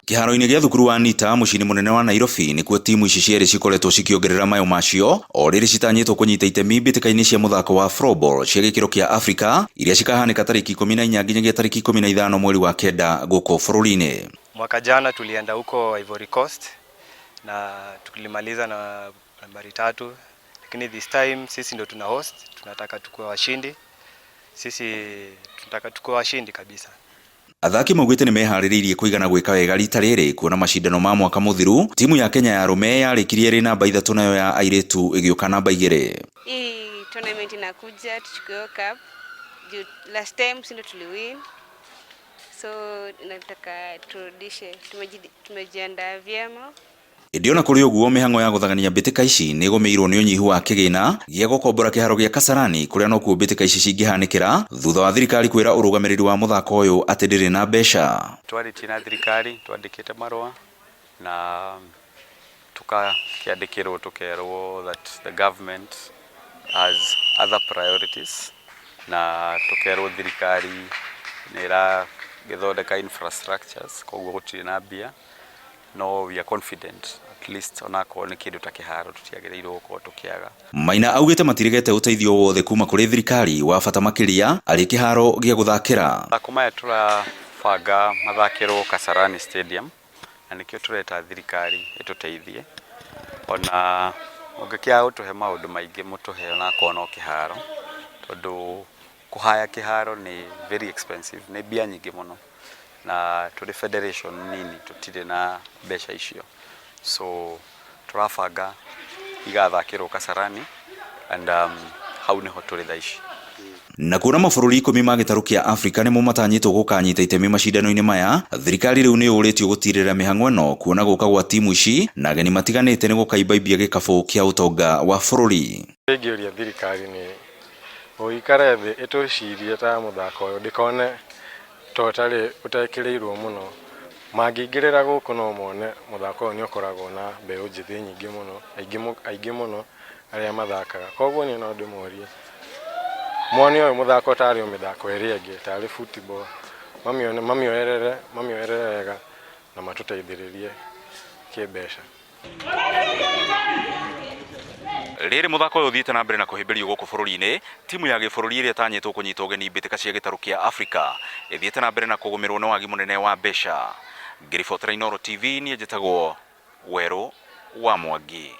Kĩharo-inĩ gĩa thukuru wa Nita mũciĩ-inĩ mũnene wa Nairobi nĩkuo timu ici cierĩ cikoretwo cikĩongerera mayũ macio o rĩrĩ citanyĩtwo kũnyita itemi mbĩtĩka-inĩ cia mũthako wa floorball cia gĩkĩro kĩa Africa iria cikahanĩka tarĩki 14 nginyagia tarĩki 15 mweri wa kenda gũkũ bũrũri-inĩ. Mwaka jana tulienda huko Ivory Coast na tulimaliza na nambari 3, lakini this time sisi ndo tuna host, tunataka tukue washindi. Sisi tunataka tukue washindi kabisa. Athaki maugĩte nĩ meharĩrĩirie kũigana gwĩka wega rita rĩrĩ kuona macindano ma mwaka mũthiru timu ya Kenya ya arũme yarĩkirie ĩrĩ namba 3 nayo ya airĩtu ĩgĩũka namba 2. Hii tournament inakuja tuchukue hiyo cup. Juu last time si ndo tuliwin. So nataka turudishe, tumejiandaa vyema. Ĩndĩ ona kũrĩ ũguo mĩhang'o ya gũthagania mbĩtĩka ici nĩ ĩgũmĩirwo nĩ ũnyihu wa kĩgĩna gĩa gũkombora kĩharo gĩa Kasarani kũrĩa nokuo mbĩtĩka ici cingĩhanĩkĩra thutha wa thirikari kwĩra ũrũgamĩrĩri wa mũthako ũyũ atĩ ndĩrĩ na mbeca. Twarĩtie na thirikari twandĩkĩte marũa na tukakĩandĩkĩrwo tũkerwo that the government has other priorities na tũkerwo thirikari nĩ ĩragĩthondeka infrastructures koguo gũtirĩ na mbia. No we are confident at least onakorwo nĩ kĩndũ ta kĩharo tũtiagĩrĩirwo gũkorwo tũkĩaga. Maina augĩte matirĩgete ũteithio wothe kuma kũrĩ thirikari wa bata makĩria arĩ kĩharo gĩa gũthakĩra. Mathako maya tũrabanga mathakĩrwo Kasarani Stadium na nĩkĩo tũreta thirikari ĩtũteithie ona ũngĩkĩaga gũtũhe maũndũ maingĩ mũtũhe onakorwo no kĩharo tondũ kũhaya kĩharo nĩ very expensive, nĩ mbia nyingĩ mũno na tũrĩ federation nini tũtirĩ na mbeca icio, so tũrabanga igathakĩrwo Kasarani and hau nĩho tũrĩ thaa ici. Na kuona mabũrũri 10 ma gĩtarũ kĩa Afrika nĩmo matanyĩtwo gũkanyita itemi macindano-inĩ maya, thirikari rĩu nĩ yũrĩtio gũtirĩrĩra mĩhang'o ĩno kuona gũka gwa timu ici na ageni matiganĩte nĩ gũkaimbaimbia gĩkabũ kĩa ũtonga wa bũrũri. Ingĩũria thirikari nĩ ũikare thĩ ĩtũcirie ta mũthako ũyũ ndĩkone ta ũtarĩ ũtekĩrĩirwo mũno. Mangĩingĩrĩra gũkũ no mone mũthako ũyũ nĩ ũkoragwo na mbeũ njĩthĩ nyingĩ mũno, aingĩ mũno arĩa mathakaga. Koguo niĩ no ndĩmorie mone ũyũ mũthako tarĩ o mĩthako ĩrĩa ĩngĩ, tarĩ football, mamĩoerere wega na matũteithĩrĩrie kĩmbeca. Rĩrĩ mũthako ũyũ ũthiĩte na mbere na kũhĩmbĩrio gũkũ bũrũri-inĩ, timu ya gĩbũrũri ĩrĩa ĩtanyĩtwo kũnyita ũgeni mbĩtĩka cia gĩtarũ kĩa Afrika ĩthiĩte na mbere na kũgũmĩrwo nĩ wagi mũnene wa mbeca. Ngĩribotera Inooro TV niĩ njĩtagwo Werũ wa Mwangi.